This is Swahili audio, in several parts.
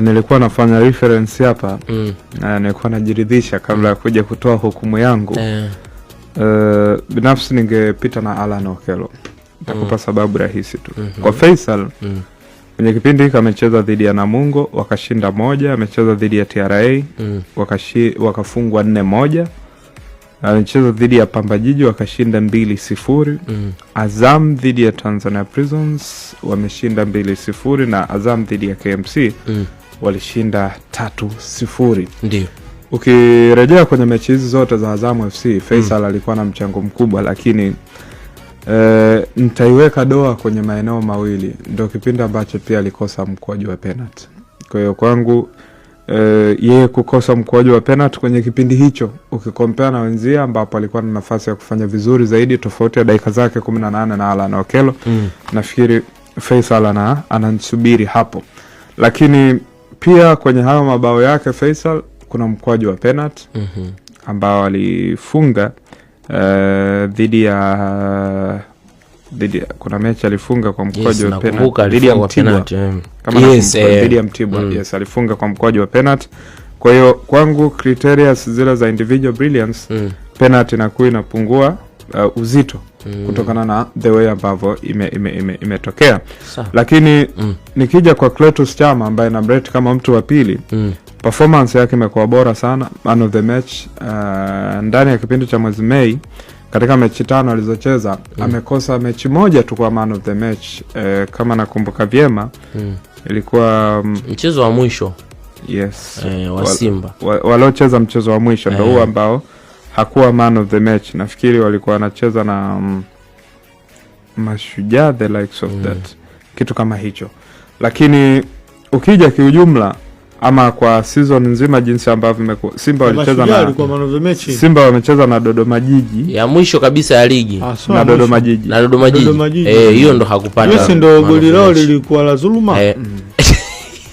Nilikuwa nafanya reference hapa. Nilikuwa najiridhisha kabla ya kuja kutoa hukumu yangu. Binafsi ningepita na Alan Okello. Nitakupa sababu rahisi tu. Kwa Faisal, kwenye kipindi hiki amecheza dhidi ya Namungo wakashinda 1, amecheza dhidi ya TRA wakafungwa 4-1, amecheza dhidi ya Pamba Jiji wakashinda 2-0. Azam dhidi ya Tanzania Prisons wameshinda 2-0 na Azam dhidi ya KMC walishinda 3-0. Ukirejea kwenye mechi hizi zote za Azam FC, Faisal alikuwa na mchango mkubwa, lakini nitaiweka doa kwenye maeneo mawili. Ndio kipindi ambacho pia alikosa mkwaju wa penalty. Kwa hiyo kwangu yeye kukosa mkwaju wa penalty kwenye kipindi hicho ukikompea na wenzia ambapo alikuwa na nafasi ya kufanya vizuri zaidi, tofauti ya dakika zake 18 na Alan Okello, nafikiri Faisal anansubiri hapo, lakini pia kwenye hayo mabao yake Faisal kuna mkwaju wa penalty ambao alifunga dhidi ya kuna mechi alifunga kwa mkwaju wa Nakumbuka penalty dhidi ya alifunga kwa Mtibwa penalty, kama nakumbuka, dhidi ya Mtibwa. Yes, alifunga kwa mkwaju wa penalty. Kwa hiyo kwangu criteria zile za individual brilliance, penalty inakuwa inapungua uzito kutokana na the way ambavyo imetokea. Lakini nikija kwa Cletus Chama ambaye namrate kama mtu wa pili, performance yake imekuwa bora sana, man of the match ndani ya kipindi cha mwezi Mei. Katika mechi tano alizocheza amekosa mechi moja tu kwa man of the match, kama nakumbuka vyema ilikuwa Mchezo wa mwisho yes, wa Simba. Waliocheza mchezo wa mwisho ndo huo ambao hakuwa man of the match. Nafikiri walikuwa wanacheza na Mashujaa, the likes of that, kitu kama hicho. Lakini ukija kiujumla ama kwa season nzima jinsi ambavyo imekuwa, Simba walicheza Mashujaa na alikuwa man of the match. Simba wamecheza na Dodoma Jiji Ya mwisho kabisa ya ligi. Ah, sio na ya mwisho. Dodoma Jiji. Na Dodoma Jiji. Dodoma Jiji. Eh, hiyo ndo hakupata Yes, ndo man of goli the lao match. lilikuwa la dhuluma.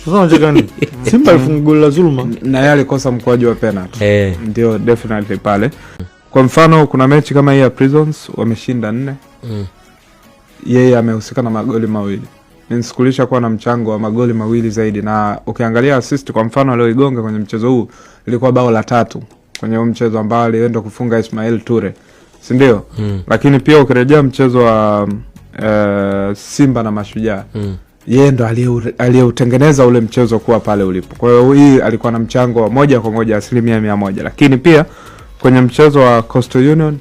Sasa unacheka nini? Simba alifunga goli la dhuluma. Na yeye alikosa mkwaju wa penalty. Ndio, definitely pale. Kwa mfano kuna mechi kama hii ya Prisons wameshinda 4, yeye amehusika na magoli mawili, Nsukulisha kuwa na mchango wa magoli mawili zaidi, na ukiangalia assist kwa mfano alioigonga kwenye mchezo huu ilikuwa bao la tatu kwenye huu mchezo ambao alienda kufunga Ismail Ture, si ndio? Lakini pia ukirejea mchezo wa Simba na Mashujaa, yeye ndo aliyeutengeneza ule mchezo kuwa pale ulipo. Kwa hiyo hii alikuwa na mchango wa moja kwa moja 100%. Lakini pia kwenye mchezo wa Coastal Union,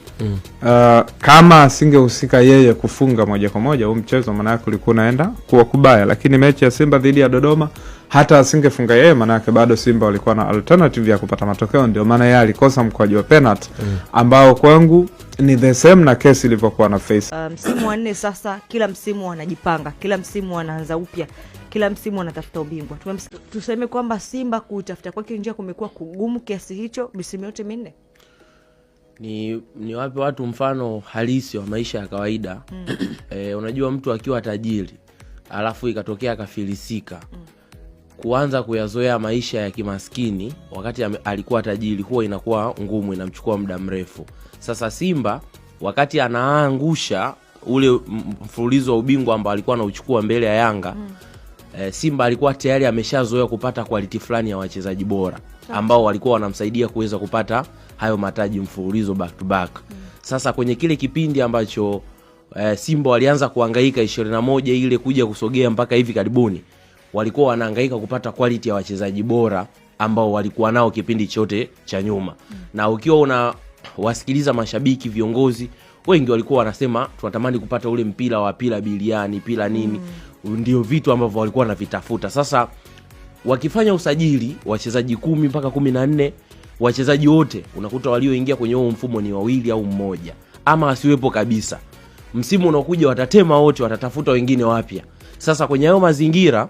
kama asingehusika yeye kufunga moja kwa moja, huu mchezo maana yake ulikuwa unaenda kuwa kubaya. Lakini mechi ya Simba dhidi ya Dodoma, hata asingefunga yeye, maana yake bado Simba walikuwa na alternative ya kupata matokeo. Ndio maana yeye alikosa mkwaju wa penalty ambao kwangu ni the same na kesi ilivyokuwa na Faisal. Msimu wa nne sasa, kila msimu wanajipanga, kila msimu wanaanza upya, kila msimu wanatafuta ubingwa. Tuseme kwamba Simba kuitafuta kwake njia kumekuwa kugumu kiasi hicho misimu yote minne? Ni wape watu mfano halisi wa maisha ya kawaida. Unajua mtu akiwa tajiri alafu ikatokea akafilisika, kuanza kuyazoea maisha ya kimaskini wakati alikuwa tajiri huwa inakuwa ngumu, inamchukua muda mrefu. Sasa Simba wakati anaangusha ule mfululizo wa ubingwa ambao alikuwa anauchukua mbele ya Yanga, Simba alikuwa tayari ameshazoea kupata quality fulani ya wachezaji bora ambao walikuwa wanamsaidia kuweza kupata hayo mataji mfululizo back to back. Sasa kwenye kile kipindi ambacho Simba walianza kuhangaika 21 ile kuja kusogea mpaka hivi karibuni, walikuwa wanahangaika kupata quality ya wachezaji bora ambao walikuwa nao kipindi chote cha nyuma. Na ukiwa una wasikiliza mashabiki, viongozi wengi walikuwa wanasema tunatamani kupata ule mpira wa pila biliani pila nini, ndio vitu ambavyo walikuwa wanavitafuta. Sasa wakifanya usajili wachezaji 10 mpaka 14, wachezaji wote unakuta walioingia kwenye huo mfumo ni wawili au mmoja ama asiwepo kabisa. Msimu unaokuja watatema wote, watatafuta wengine wapya. Sasa kwenye hayo mazingira,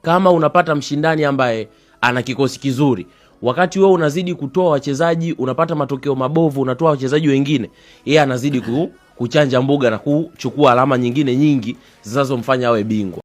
kama unapata mshindani ambaye ana kikosi kizuri, wakati wewe unazidi kutoa wachezaji, unapata matokeo mabovu, unatoa wachezaji wengine, yeye anazidi kuchanja mbuga na kuchukua alama nyingine nyingi zinazomfanya awe bingwa.